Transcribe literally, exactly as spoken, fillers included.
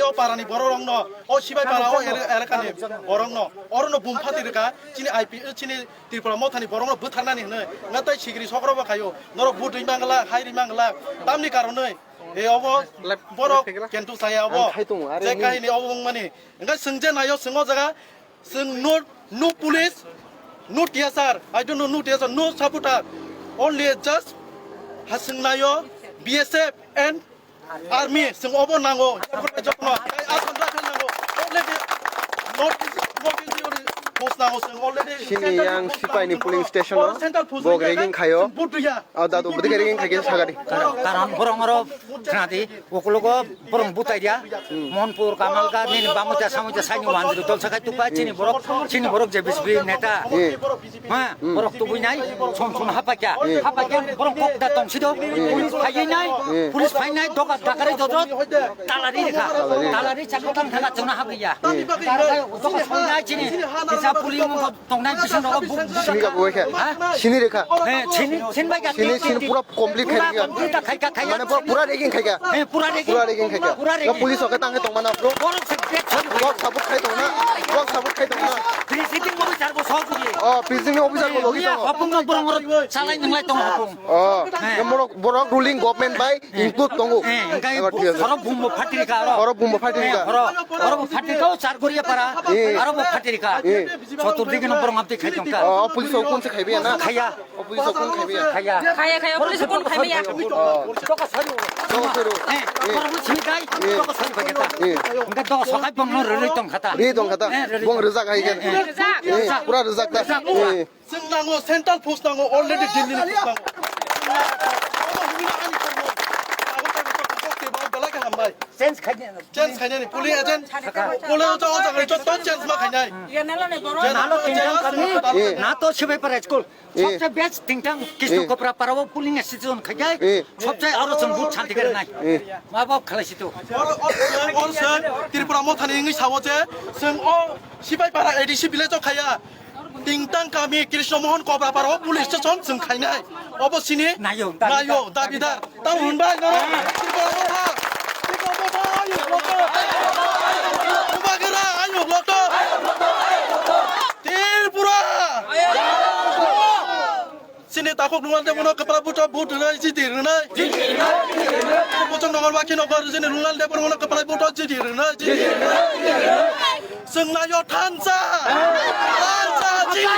O parani borok rokno, o Sibai para, o ele-, elakani borokno, orono bum phati rwkha, chini I P, chini Tripura mothani borokno bwtharnani hwnwi, natai sigri sokrobo khaio, norok vote rwi mangla, hai rwi mangla, tamni karonwi, e obo borok kentu saya obo, je kahini obo wngmani, hwnkhe chwng je naio chwng o jaga, chwng no, no police, no T S R, I don't know, no T S R, no supporter, only just ha chwng naio B S F and Army, chwng obo nango, jotono, tei Assam rifle nango, already North East, North East ni post nango, chwng already Chini central yang post sipai ni nango, polling station o central post bok ni rigging khayo. Chwng vote rwya. O dadu, bwdikhe rigging khaikhe sagadi. Karon, karon borok oro khnadi, ukologo borok butai dia, Monpur, Kamalga, nini bamuja, samuja, saini wandru, tol sakai tukpai, chini borok, chini borok je B S P neta. Eh. Ha, borok tubui nai, som som hapakya. Eh. Hapakya, borok kok da tong sido. Eh. Police phaiwi nai, eh, police phai nai, doga dakari dodo, talari rikha. Talari rikha. Talari chakri tang thaga chona hapya. Eh. Doga soi nai chini, kisa puli mo tong nai bising doga bu, bu. Sini ka bu khe? Ha? Sini rikha. Eh, sini, sin bai ka. Sini, sini pura complete khai kha. Pura complete khai kha, khai kha. Mane pura, pura rigging khai kha. Eh, pura rigging. Pura rigging khai kha. Pura rigging. Police oke tang tong mana bro? Borok se bek sori. Bok sabut khai tong na. Bok sabut khai tong na. Presiding officer bo sok ye. Oh, presiding officer bo logi tongo. Hopung no borok borok salai nunglai tong hopung. Oh, eh, borok, borok ruling government bai include tongo. Eh, engkai. Ebar thik ase. Borok bumbo phatri ka aro. Borok bumbo phatri ka. Eh, borok, borok phatri ka, char goria para. Eh. Aro bo phatri ka. Eh. Sotur digi no borok ngam te khai tong ka. Oh, police o kun se khai biya na? Khaya. O police o kun khai biya? Khaya. Khaya, khaya, police o kun khai biya. Oh. Doka sori. Doka sori. Eh, eh, borok sini kai. Eh. Doka sori bageta. Eh. Engkai doka sokai bong no roi tong khata. Roi tong khata. Eh, roi. Bong rejak hai kan. Eh, rejak. Eh, pura rejak ta. Rejak pura. Eh. Chwng nango, central force nango, already Delhi ni force nango. Obo hwnwi ani tongmo. Abo tongmo tongmo tongmo belai kaham bai. Change khainai. Change khainani, police agent. Police o jaga o jaga joto change ma khainai. Change ma khainai. Na to Sibai para school. Eh. Sobse best tingtang Kishno Kopra para o polling station khainai. Eh. Sobse aro chwng vote santi khainai. Eh. Ma bok khalai situ. Or, or, or, sir, Tripura mothani wngwi sao je, chwng o Sibai para A D C village o khaya. Tingtang kami Krishna Mohan Kobrapara o police station chwng khainai. Obo sini nayo, nayo, dabidar. Tamo hwnbai no? Tripura motha. Tripura motha, ayuk loto. Bubagra, ayuk loto. Tripura. Sini takhuk nungal de bono kwpla buto vote rwnai, jiti rwnai. Buchung nongol bakhi nokor sini nungal de bono kwpla buto jiti rwnai. Chwng nayo thansa. Thansa chini.